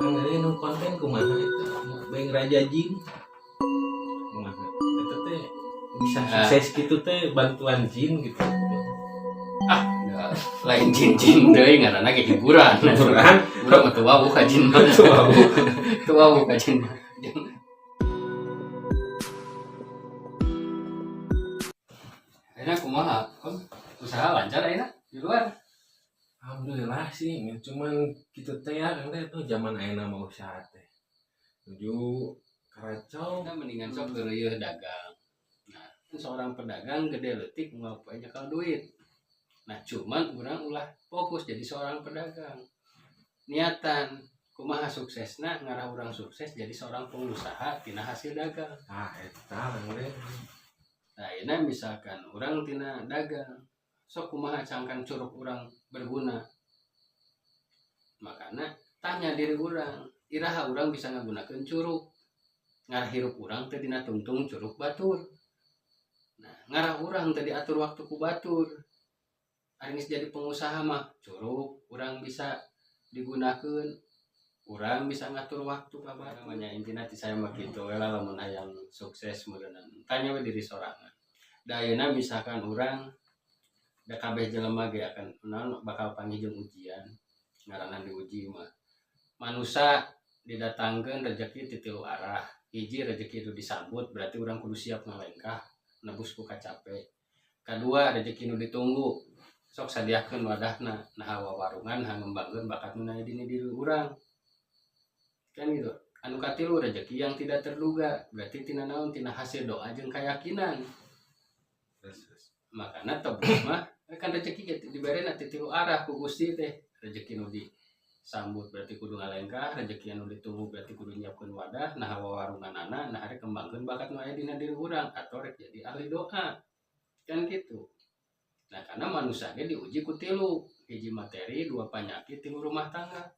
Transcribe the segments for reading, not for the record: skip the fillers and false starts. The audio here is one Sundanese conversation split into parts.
Kang Dede nu konten kumaha eta? Beng Raja Jin. Kumaha? Eta teh bisa sukses gitu teh bantuan jin gitu. Ah, enggak. Lain jin-jin deui, ngaranna ge hiburan. Hiburan. Urang mah teu wawuh ka jin mah. Teu wawuh. Teu wawuh ka jin mah. Ayeuna kumaha? Kom, usaha lancar ayeuna di luar? Alhamdulillah sih, cuman gitu teh ya, Kang Dede tuh zaman ayeuna mah usaha teh. Nuju karacau. Kita mendingan sok geureuyeun dagang. Nah, kan seorang pedagang gede leutik moal poe nyekal duit. Nah, cuman urang ulah fokus jadi seorang pedagang. Niatan kumaha suksesna, ngarah urang sukses jadi seorang pengusaha tina hasil dagang. Ah, eta Kang Dede. Nah, ayeuna misalkan urang tina dagang, sok kumaha cangkan curug urang berguna. Makana tanya diri urang, iraha urang bisa ngagunakeun curug. Ngarah hirup urang teh dina tungtung curug batur. Nah, ngarah urang teh diatur waktu ku batur. Ari geus jadi pengusaha mah curug urang bisa digunakeun, urang bisa ngatur waktu ka batur. Namanya intina ti saya mah kitu we lah, lamun hayang sukses meureunana. Tanya we diri sorangan. Da ayeuna misalkan urang da kabeh jelema ge akan naon bakal panggih jeung ujian. Ngaranna diuji mah. Manusa didatangkeun rezeki ti tilu arah. Hiji, rezeki itu disambut, berarti urang kudu siap ngalengkah nebus ku kacape. Kadua, rezeki nu ditunggu, sok sadiakeun wadahna, nah wawarungan nah ngembangkeun bakat nu aya dina diri urang. Kan gitu. Anu katilu, rezeki yang tidak terduga, berarti tina naon, tina hasil doa jeung keyakinan. Terus, terus. Makana tebus mah kan rezeki ge diberena ti tilu arah ku Gusti teh. Rezeki nu disambut berarti kudu ngalengkah, rezeki anu ditunggu berarti kudu nyiapkeun wadah, nah wawarunganana, nah rek kembangkeun bakat nu aya dina diri urang atau rek jadi ahli doa. Kan gitu. Nah, karena manusia ge diuji ku tilu, hiji materi, dua penyakit, tilu rumah tangga.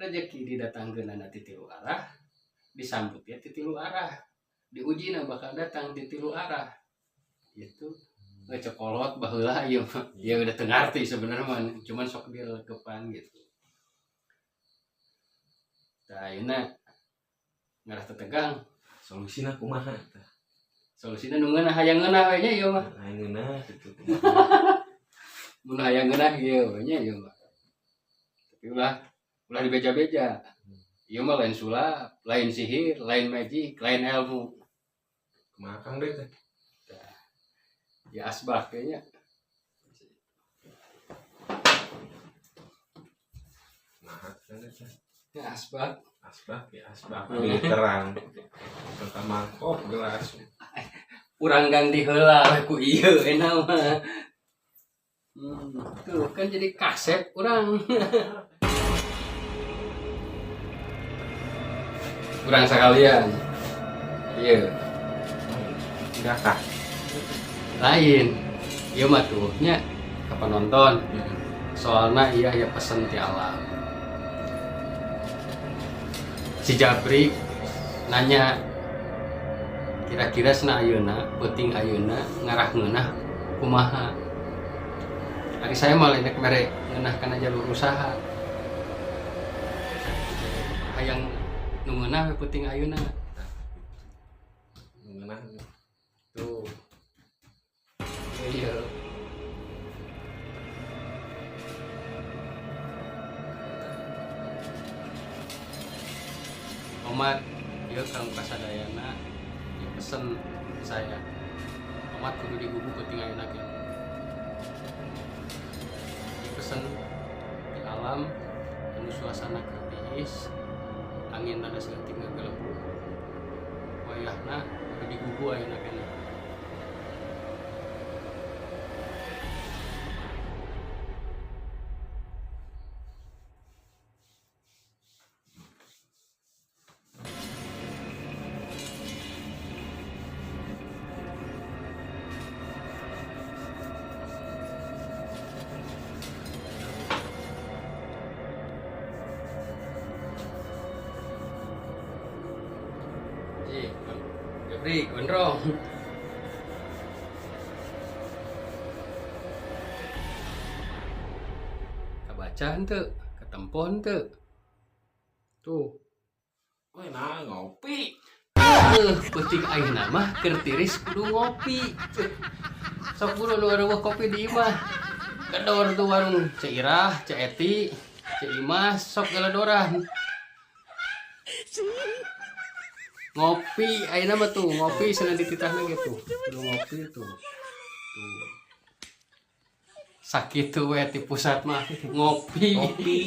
Rezeki didatangkeunana ti tilu arah, disambut ya ti tilu arah. Diujina bakal datang ti tilu arah. Gitu. Cekolot baheula ieu mah. Ya udah teu ngarti sebenarnya mah, cuman sok dilekepan gitu. Tah ayeuna ngarah teu tegang. Solusina kumaha tah? Solusina nu ngeunah, hayang ngeunah we nya ieu mah. Hayang ngeunah gitu kumaha. Mun hayang ngeunah ieu we nya ieu mah. Tapi ulah ulah dibeja-beja. Ieu mah lain sulap, lain sihir, lain magic, lain ilmu. Kumaha Kang Dede teh? Ya asbak kayaknya. Nah, Kang Dede teh. Ya asbak. Asbak ya asbak. Ini terang. Tentang mangkok gelas. Urang ganti heula we ku ieu enak mah. Tuh kan jadi kasep urang. Urang sekalian. Iya. Enggak kah? Lain. Ieu mah tuh nya kapan nonton. Soalna iya ya pesen ti alam. Si Jabri nanya kira-kira sena ayeuna peuting ayeuna ngarah ngeunah kumaha. Ari saya malah nek mere ngeunah kana jalur usaha. Hayang nu ngeunah we peuting ayeuna. Nu ngeunah. Tuh. Iya. Omat, ieu Kang Kasadayana, ieu pesen saya. Omat kudu digugu peuting ayeuna ge. Ieu pesen di alam anu suasana keur tiis, angin rada saeutik ngagelebu. Wayahna kudu digugu ayeuna keneh. Jepri, gondrong. Kabaca henteu, ketempo henteu. Tuh. Weh, nah ngopi. Peuting ayeuna mah keur tiris kudu ngopi. Sok buru nu euweuh kopi di imah. Gedor tuh warung Ceu Irah, Ceu Eti, Ceu Imas, sok galadoran. Ngopi ayeuna mah tuh, ngopi cenah dititahna gitu. Kudu ngopi tuh. Tuh. Sakitu we ti pusat mah ngopi. Ngopi.